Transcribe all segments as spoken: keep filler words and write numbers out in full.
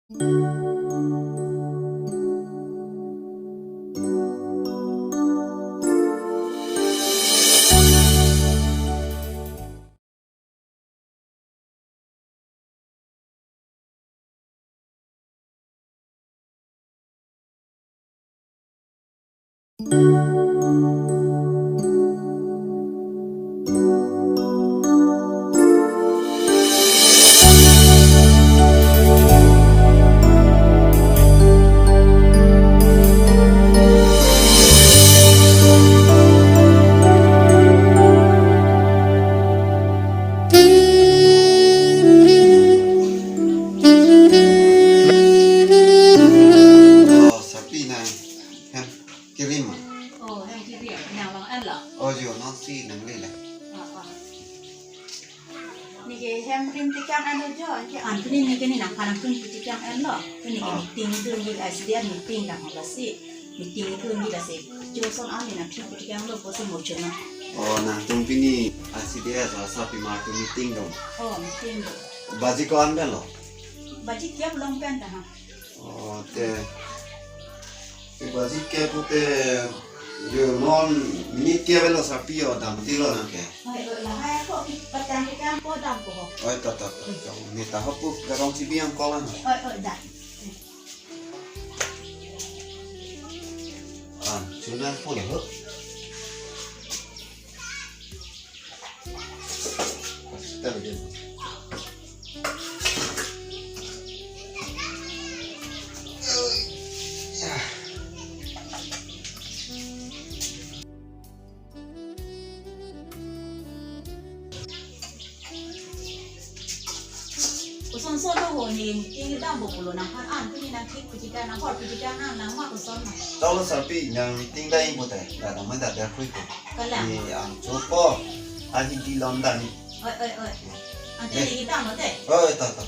Oh, sarpi nang hem kerim ma? Oh, hem kerim. Nang long-enlo? Oh, jo, nonsi nangli le. Oh, oh. Neke hem rim tekang ano jo, anke an pini neke ne nangphan nangphan tekang enlo. Pini ke Ah. meeting tu ni I C D A meeting dang lasi. Meeting tu ni lasi. Jo son an ne nangphan tekanglo pusi mo chuna. Oh, nangtum pini I C D A asapimar atum meeting do. Oh, meeting do. Baji ko-an pen lo? Baji kep long pen ta ha. Oh, te. Te baji kep pute jo non minit kep lo sarpi, o damtilo nang ke. Oi, oi, lahai ako, patang kita ko dam ko. Oi, ta, ta, ta. Ne ta hopu garong si biang ko lang. Oi, oi, da. Ah, chuna po lo. Koson son lo ho ne, meeting dam bo pulo nangphan an, pini nangthik pijita, nanghor pijita, nang nangma koson ma. Tolo sarpi nang meeting dam ingpo te, da dam da da khui ko. Kalang. Ni an chopo, a Hindi lom da ni. Oi, oi, oi. Ante Eh. Ni kita mo te. Oi, ta, ta.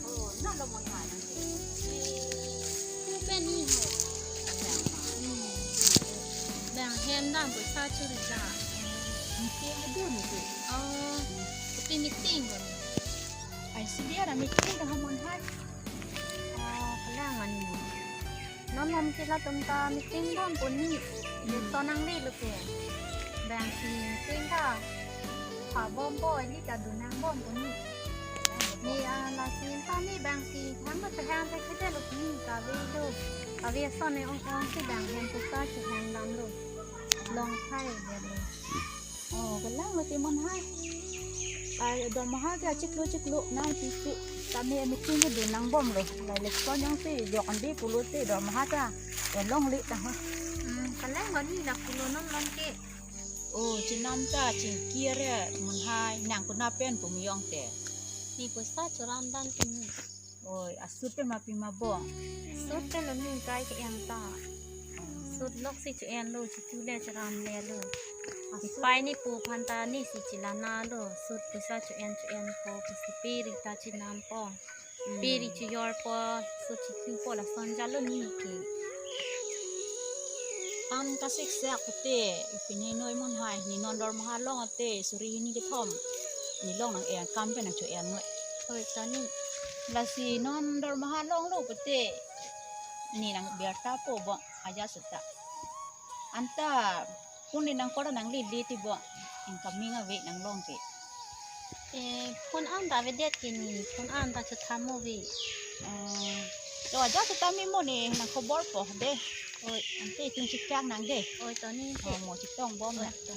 Oh, na lo mon hai nang ke. Ni, ni pen ni ho. Bang hem dam poisa churi da. Ni ke adu ni ke. Oh, kopi meeting ko ni. I C D A meeting ka ha mon hai. Oh, kalang ani. Non non ke latum ta meeting bom puni. Hmm. Ni to nangli lo ke. Bang si meeting ta. Pha bom bo ili ta dun nang bom puni. Ni, ah, lasi ta ni bang si hang ma ta hang ta kete lo ni kave lo. Kave ason ne ong ong si bang hem poisa chehang dam lo. Long thai de lo. Oh, kalang lo ti mon hai. Ai, dormaha ke achiklo chiklo nang pipi. Tame meeting ke dun nang bom lo. Lai election jongsi jok andi pulote dormaha ta. Eh, longle ta ho. Hmm, kalang lo ni la pulo non lom ke. Oh, chenam ta chingkir ya mon hai, nang konat pen pu me-ong te. Ni poisa choram dam te ni. Oi, asut pen ma pima bom? Sut pen lo ni kai ke-en ta. Sut lok si cho-en lo, chitu le choram le lo. Asut. Pai ni pu aphan ta ni si chelana lo. Sut poisa cho-en cho-en po, poisa pe ri ta chenam po. Hmm. Pe ri chejor po, sut chitu po lason jalo ni ke. An kasik sak pute, ipini noi mon hai, ni non dormaha long ate, suri hini kethom. Ne long nang-en akam pen nang cho-en noi. Oi, ta ni. Lasi non dormaha longlo pute. Ne nang berta po bo, ajat seta. Anta, phone ne nang kora nang lili ti bo. Incoming ave nang long ke. Eh, phone an ta avedet ke ni, phone an ta chotham ave. Eh, to ajat seta me mo ne nang khobor po de. Oi. Ante itum chikang nang de. Oi, to ni. Oh, mo chitong bom na. Oi, to.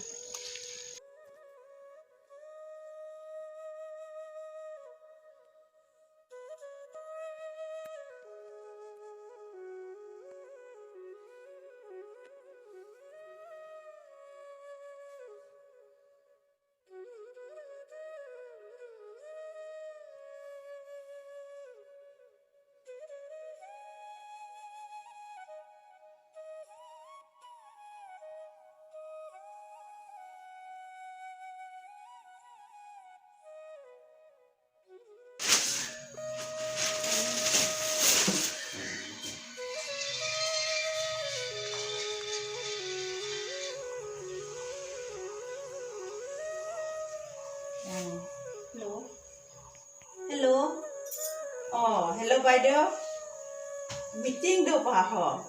Oh, hello, Baideo. Meeting do pa ho?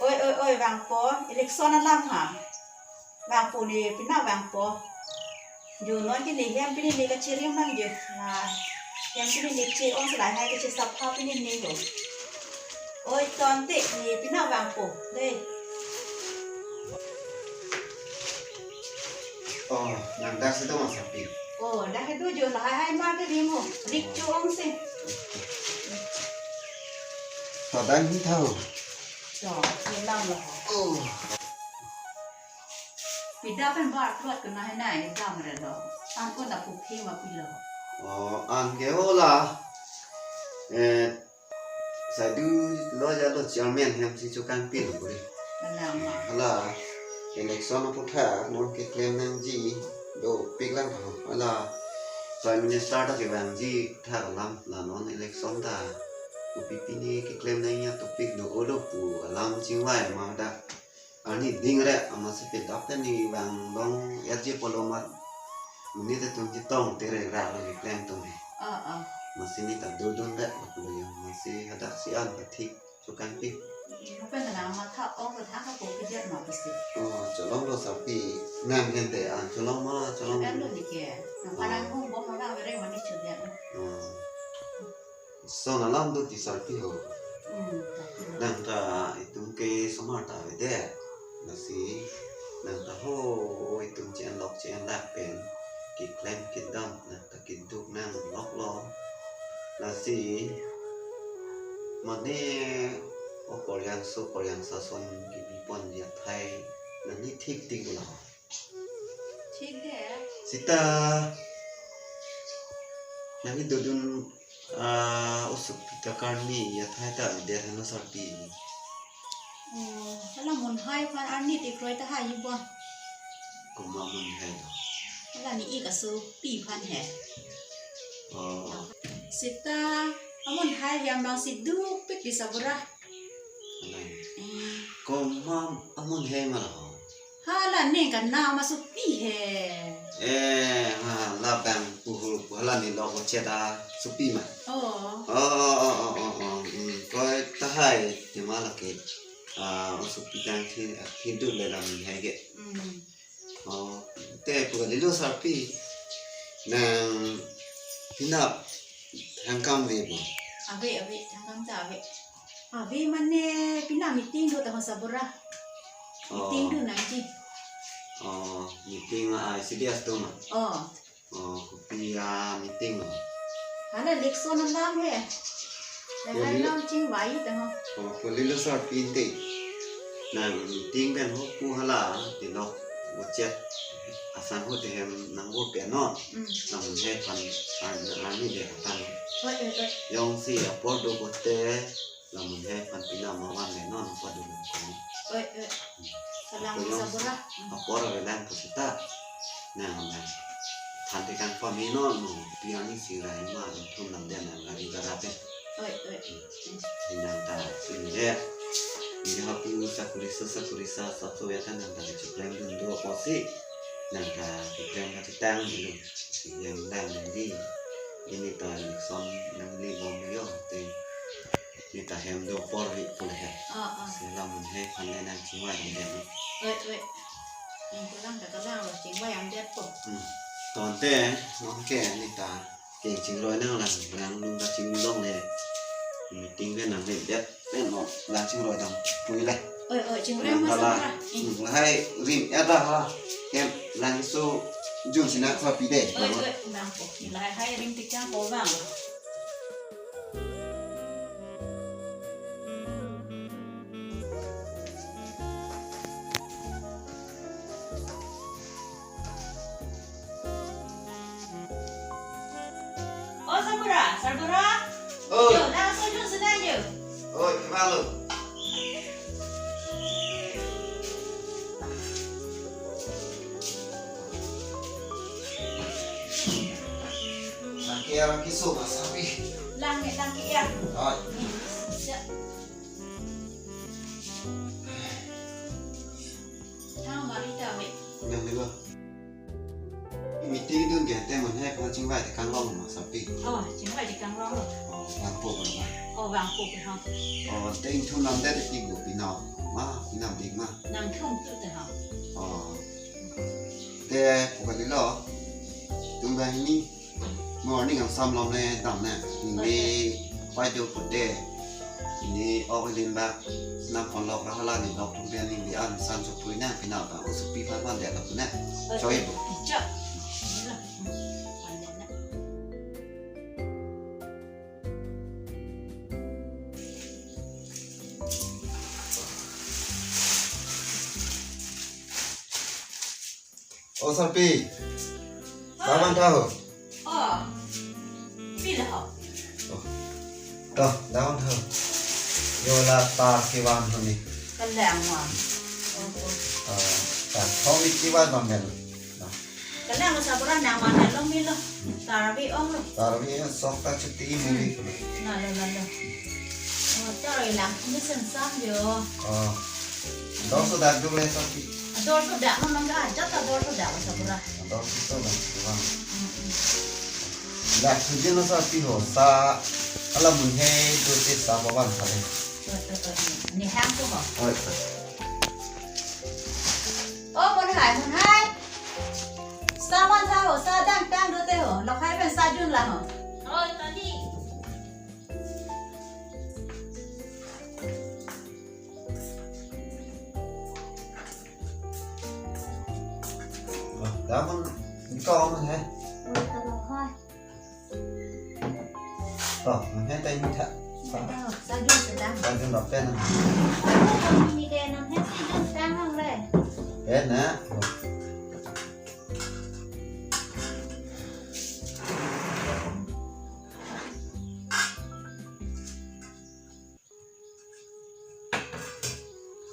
Oi, oi, oi, vangpo. Election alam ha. Vangpo ne, pina vangpo. Jo non ke ne hem pini ne kachirim nang jo. Na, hem pini ne che-ong si lahai kachesapha pini ne ho. Oi, tangte ne pina vangpo. Dei. Oh, nang dak si do ma sarpi? Oh, dak si do jo, lahai hai ma kerim ho. Rik cho-ong si. To dang hi tha ho. To, ye lang lo ho. Oh. Pida pen bar plot kena hai nai, dam re lo. An ko na puphi ma pilo. Oh, an ke ho la. Eh, Saidu lo ja lo chairman hem si chokang pin kuri. Alam ma. Hala election aputhak non keklem nangji dopik lang ho. Hala Prime Minister ta kevangji thak alam la non election ta. Kopi pini keklem nangji atopik do-o do pu alam chingvai ma dak. Arni ding re, amatsi peta pen ne vang long ya je polo mat. Monit atum chetong tere ra lo ni plan tum he. Ah, ah. Amatsi ne ta dodun re, lo yang amatsi hadak si an pathik chokang pi. Apa na matha ong ka thang ka po ke jer ma pasti. Oh, cholong lo sarpi. Nang hente an cholong ma, cholong. Kan lo ni ke. Nang parang hong bom orang bere mani chudian. Oh. Son alam do ti sarpi ho. Hmm, tapi. Nang ta itum ke somar ta avedet. Lasi nang ta ho itum chen lok chen lak pen keklem kedam nang ta keduk nang lok lo. Lasi mane o koryang so koryang sason kebipon ya thai nang ni thik thik lo. Thik de. Sita nang ni dodun Ah, osuk pita karni ya thai ta de hano sarpi. Oh, hala mun hai phan arni te kroi ta hai bo. Komat mun hai lo. Hala ni ik aso pi phan he. Oh. Sita amun hai yang bang si duk pik di sabura. Alai. Hmm. Komat amun hai ma lo. Hala neng kana ma sopi he. Eh, ha, labang puhur, hala ne lok ochet asopi ma. Oh. Oh, oh, oh, oh, oh, oh. Hmm, koi tahai, tema lake. Ah, osopi tang thi, thi duk le lam hai ke. Hmm. Oh, te pu kali lo sarpi. Nang pinap thangkam ave bo. Ave, ave, thangkam ta ave. Ave mane pina meeting do ta masa bora. Oh. Meeting do nangji. Oh, meeting ma I C D S atum ma. Oh. Oh, kopi a meeting ma. Hala election alam he. Lahai alam chingvai ta ho. Oh, kali lo sarpi te. Nang meeting pen ho pu hala te lo. Ochet asang ho te hem nang ho pe no. Hmm. Nang he pan an an ni de tan. Oi, oi, oi. Jongsi apor do ko te. Lamun he pan pina ma van le non apa dulu kan. Oi, oi. Salam. Apa yang sabura. Apor ave lang pusita. Nang nang. Than te kan pami non no. Piang ni si rai ma thum lam den nang lagi garate. Oi, oi. Nang ta sini ya. Ini hapu sakuri so sakuri sa satu ya kan nang ta kepleng dun do apa si. Nang ta kepleng ka cetang dulu. Yang lang di. Ini ta election nang li bom yo te. Ni ta hem do apor ri pule he. Ah, ah. Si lamun he phan le nang chingvai amdet ni. Oi, oi. Nang kelang ta kelang lo chingvai amdet po. Hmm. Tangte, nong ke ni ta keng chingroi nang lang, lang nung ta chinglong le. Meeting ke nang le det, le no lang chingroi dam pui le. Oi, oi, chingroi. Nang ma hala, sabra. Hmm, lahai rim ya da hala. Hem lang so jun sinak sa pi de. Oi, oi, nang po. Lahai rim tik chang po bang. O Sarbura, Sarbura. Oi. Yo, laso jun sedang yo. Oi, kemalo. Lang ke-er ke so ma sarpi. Lang ke, lang ke-er. Oi. Ya. Thang mari ta me. Nang ni lo. Meeting dun ke te mun he phan chingvai te kanglong ma sarpi. Oh, chingvai te kanglong lo. Oh. Vangpo ko ma? Oh, vangpo ko ha. Oh, te ingthum lam det ti go pino. Ma, pino ding ma. Nangthum tu te ha. Oh. Te pu kalilo. Tum banghini morning angsam lom le dam ne. Neli pai do pute. Neli ok lim bak. Nang phone lok ra hala neli lok tum pen neli an san chok pui na pino ta. O supi phan phan det lok ne. Choi bo. Choi. O sarpi. Oi. Laman tha ho. Oh. Pi la ho. Oh. To, laman tha ho. Yo la ta kevan ho ni. Kalang ma. Oh, oh. Ah, ta ho ni kevan ma mel. Kalang lo sabura nang mana lo milo. Tarvi ong lo. Tarvi ya sok ta chuti muli. Na lo, na lo. Oh, tarvi lang kami sensam yo. Oh. Dor so dak duk le sarpi. Dor so dak lo nang ka ajat ta dor so dak lo sabura. Dor so dak lo bang. Dak sujin lo sarpi ho sa ala mun he do te sa bawan kali. Ni hang ko ho. Oi. Oh, Munhai, Munhai. Sa man tha ho, sa dang tang do te ho. Lokhai pen sa jun la ho. Oi, tani. Wah, dah pun di kau mah, eh. Oi, kalau hai. Oh, mungkin tadi minta. Oh, sa jun sedang. Sa jun lo pen. Ini deh, nang hai si jun sedang hang le. Pen na.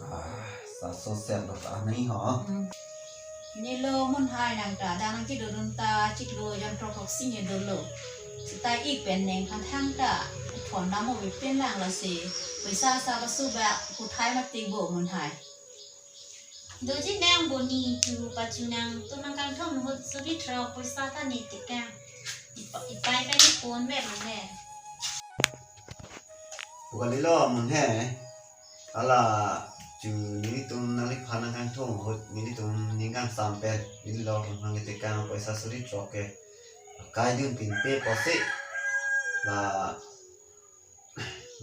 Ah, sa so set lo ta nai ho. Hmm. Neli lo Munhai nang ta, dang nang kidodun ta, chiklo jon throk throksi ne dolo. Sita ik pen neng phan thang ta, thon dam ho bipin lang lasi. Paisa sa pasu ba, puthai mati bo Munhai. Doji nang boni tu pachu nangtum nangkangthom ahut suri throk paisa ta ne tekang. Ipa-, ipai pen ipon ber nang le. Pu kalilo Munhai. Ala chu nelitum nangliphan nangkangthom ahut nelitum ning kangsam pen neli lo tum hang tekang paisa suri throk ke. Kai dun pin pe pusi. La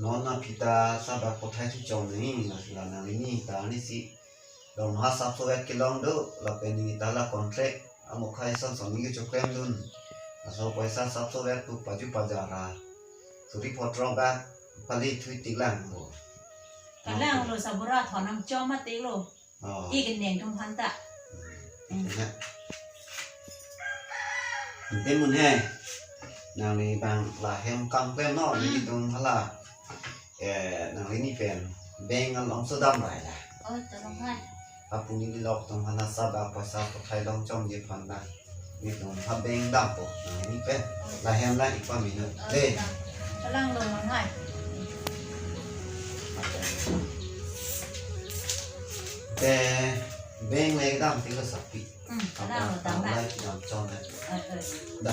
non aphi ta sa bak puthai thu chom nangji, la nanglini ta ni si. Dong ha sapso vek kelong do, lapen neli ta la contract, amokhai son son neli choklem dun. Laso paisa sapso vek tu paju pajar ra. Suri phongo throk bak, pali thui tik lang bo. Kalang lo sabura thon nang chom mati lo. Oh. Ik neng tum phan ta. Hmm. Ya. Ante Munhai. Nangli bang lahem kam klem non, hmm, nelitum hala. Eh, nanglini pen. Bank along so dam rai la. Oh, tolong hai. Apuni neli lok tum hana sa bak paisa puthai long chom je phan na. Nelitum ha bank dampo, nanglini pen. Oh. Lahem la ik pamelo. Oh, de. Kalang lo Munhai. Te bank le dam ti lo sapi. Hmm, kalang lo dam la. Dam chom le. Eh, eh. Da.